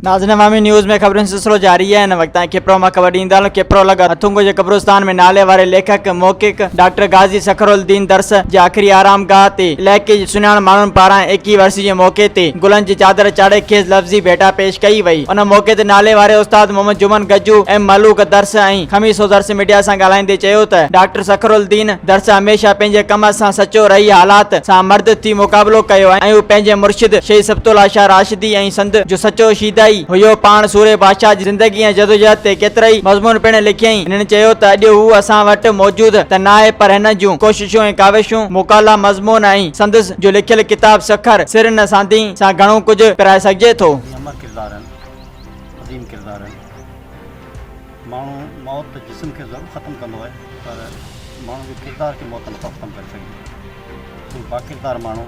ناظرين عوامي نيوز ۾ خبرن جو سلسلو جاري آهي هن وقت تائين کپرو مان خبر ڏيندا هلون کپرو لڳ هٿونگو جي قبرستان ۾ نالي واري ليکڪ محقق ڊاڪٽر غازي سکر الدين درس جي آخري آرام گاهه تي علائقي جي سڃاڻ ماڻهن پاران ايڪي ورسي جي موقعي تي گلن جي چادر چاڙهي کيس لفظي ڀيٽا پيش ڪئي وئي ان موقعي تي نالي واري استاد محمد جمن گجو ۽ ملوڪ درس ۽ خميسو درس ميڊيا سان ڳالهائيندي چيو ته ڊاڪٽر سکر الدين درس هميشه پنهنجي ڪم سان سچو رهي حالات سان مرد ٿي مقابلو ڪيو ۽ هو پنهنجي مرشد شهيد سبط الله شاهه راشدي ۽ سنڌ جو سچو شيدائي هيو. پاڻ سورهيه بادشاهه جي زندگي ۽ جدوجهد تي ڪيترائي مضمون پڻ لکيائين. هنن چيو ته اڄ هو اسان وٽ موجود ته ناهي پر هن جون ڪوششون ۽ ڪاوشون، مقالا، مضمون ۽ سندس جو لکيل ڪتاب سکر سر نه سانڌين سان گهڻو ڪجهه پرائي سگهجي ٿو. هي امر ڪردار آهن، عظيم ڪردار آهن. ماڻهو موت جسم کي ضرور ختم ڪندو آهي پر ماڻهو جي ڪردار کي موت نٿو ختم ڪري سگهي. سو باڪردار ماڻهو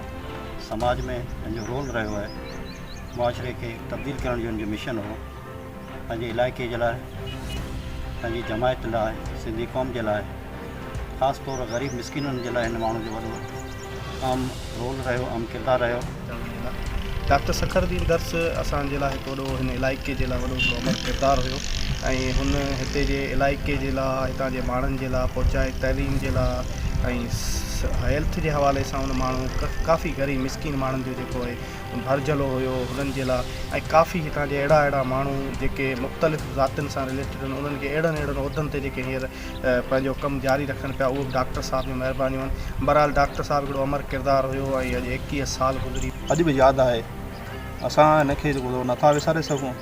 سماج ۾ هن جو رول رهيو آهي معاشري کي تبديل ڪرڻ جو هن جو مشن هو پنهنجي علائقي جي لاء پنهنجي جماعت لاء سنڌي قوم جي لاء خاص طور غريب مسڪينن جي لاء هن ماڻهو جو وڏو اهم رول رهيو اهم ڪردار رهيو. ڊاڪٽر سکر الدين درس اسان جي لاء هڪ وڏو هن علائقي جي لاء وڏو هڪڙو امر ڪردار هيو ۽ هن هتي جي علائقي جي لاء هتان جي ماڻهن جي لاء پهچائي تعليم جي لاء ۽ هيلٿ جي حوالي سان ان ماڻهو ڪافي غريب مسڪين ماڻهن جو جيڪو اهي ڀرجهلو هيو هنن جي لاء ۽ ڪافي هتان جي اهڙا اهڙا ماڻهو جيڪي مختلف ذاتين سان رليٽيڊ آهن انهن کي اهڙن اهڙن عهدن تي جيڪي هينئر پنهنجو ڪم جاري رکن پيا اهو به ڊاڪٽر صاحب جون مهربانيون آهن بهرحال ڊاڪٽر صاحب هڪڙو امر ڪردار هيو ۽ اڄ 21 سال گذري اڄ به ياد آهي اسان هن کي جيڪو نٿا وساري سگهون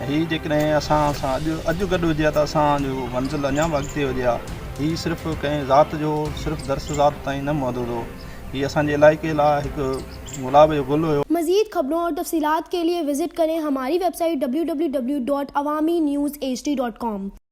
هي جيڪڏهن اسان سان اڄ اڄ گڏ هجي ها ته اسان جو منزل اڃا به اڳتي هجي ها. هي صرف ڪنهن ذات جو صرف درس ذات تائين نه محدود هو. هي اسان جي علائقي لاء هڪ گلاب جو گل هيو. مزيد خبرون اور تفصيلات کے لئے وزٽ ڪرين ھماري web site www.awamiNewsHD.com.